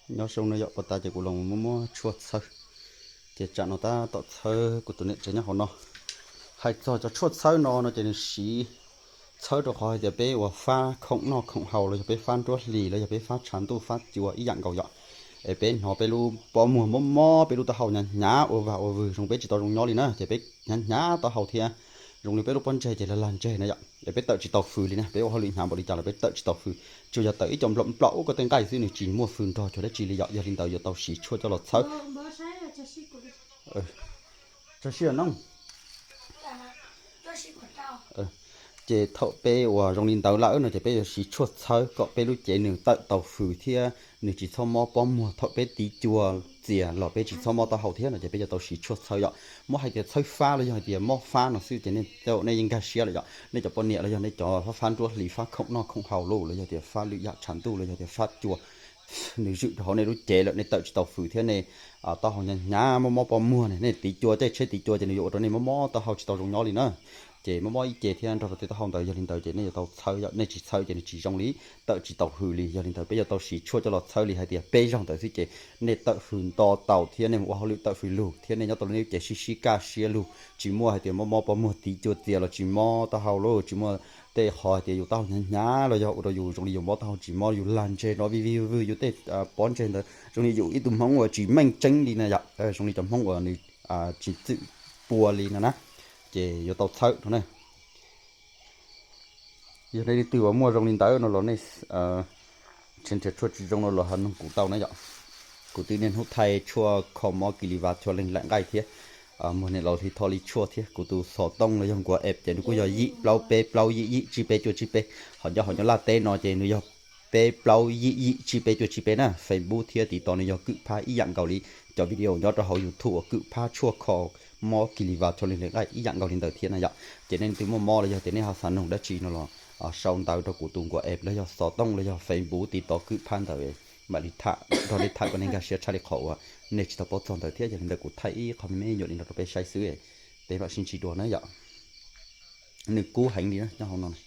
Nyob zoo no yom, puag ta ces kuv los muab muab tshuaj txhawb, ces tsam no tab tom txhawb kuv tus niam tsev nyob hauv no. Hais txog cov tshuaj txhawb no no ces nws siv txhawb rau qhov hais tias peb uas fab khoom noj khoom haus los yog peb fab nruab hlis los yog peb fab tshav ntuj fab cua ib yam nkaus yom, es peb hnov peb lub pob muag mob mob, peb lub taub hau hnyav hnyav ua vag ua vwg, zoo peb tsis tau zoo nyob li na, ces peb hnyav hnyav taub hau thiab zoo li peb lub pob ntseg ces lag lag ntseg na yom, es peb tawm tsis tau fws li na, peb ua hauj lwm hnyav npaum li cas los peb tawm tsis tau fws, tsuas yog tawm ib co nplaum nplaum ua tej nqaij xwb, nws tsis muaj fws nrog cov dab tsi li yom, yog li ntawd yuav tau siv tshuaj coj los txhawb. Tso siab no. Ces thaum peb uas zoo li ntawd lawm no ces peb yuav siv tshuaj txhawb kom peb lub cev nws tawm tau fws thiab nws tsis txhob mob pob muag. Thaum peb tiv cua txias los peb tsis txhob mob taub hau thiab no ces peb yuav tau siv tshuaj txhawb yom. Muab hais tias txhawb fab los yog hais tias mob fab no xwb ces nej, nej yeej nkag siab lawm yom. Nej cov poj niam los yog nej cov fab fab nruab hlis, fab khoom noj khoom haus los yog tias fab lwm yam tshav ntuj los yog tias fab cua, nws zwm rau hauv nej lub cev lawm, nej tawm tsis tau fws thiab nej taub hau hnyav hnyav mob mob pob muag ne, nej tiv cua, caij tsheb tiv cua ces nws yuav ua rau nej mob mob taub hau tsis tau zoo nyob li na. Ces mob mob ib ce thiab nrog rau tej taub hau ntawd, yog li ntawd ces nej yuav tau txhawb yom, nej tsis txhawb ces nws tsis zoo li, tawm tsis tau fws li. Yog li ntawd peb yuav tau siv tshuaj coj los txhawb li hais tias peb zaug ntawd xwb ces nej tawm fws nto tau thiab nej ua hauj lwm tawm fws lug thiab nej nyob tau lub cev sib sib kaj siab lug, tsis muaj hais tias mob mob pob muag, tiv cua txias los tsis mob taub hau lawm, tsis muaj tej qhov hais tias yus taub hau hnyav hnyav los yog ua rau yus zoo li yus mob taub hau tsis mob, yus lag ntseg no vij vij vwg vwg, yus tej pob ntseg ntawd zoo li yus ib tug Hmoob uas tsis meej tseeb li na yom, zoo li cov Hmoob uas nws tsis txwm pua li no na, ces yuav tau txhawb no na. Yog nej leej twg uas muaj zoo li ntawd no los nej nrhiav nrhiav tshuaj tsis zoo no los ho noog kuv tau na yom. Kuv twb niaj hnub thaij tshuaj kho mob kis lis vas, tshuaj leej laim nqaij thiab muag niam laus hli tho li tshuaj thiab. Kuv tus xov tooj los yog nkuav app ces nws kuj yog yim plaub peb plaub yim yim tsib peb cuaj tsib peb. Ho nyob hauv Nyab Laj teb no ces nws yog peb plaub yim yim tsib peb cuaj tsib peb na. Facebook thiab TikTok nws yog kwm phab ib yam nkaus li cov video nyob rau hauv YouTube uas kwm phab tshuaj kho mob kis lis vas, tshuaj leej laim nqaij ib yam nkaus li ntawd thiab na yom. Ces nej leej twg muaj mob los yog tias nej ho xav noog dab tsi no los sau ntawv rau kuv tus nkuav app los yog xov tooj los yog Facebook, TikTok kwm phab ntawd mam li tham nrog nej tham kom nej nkag siab tshaj li qhov uas nej tsis tau paub txog ntawd thiab. Yog li ntawd kuv thaij ib qho me me nyuam li no rau peb saib xwb, peb mam sib ntsib dua na yom. Nws kub heev li nyob hauv no na.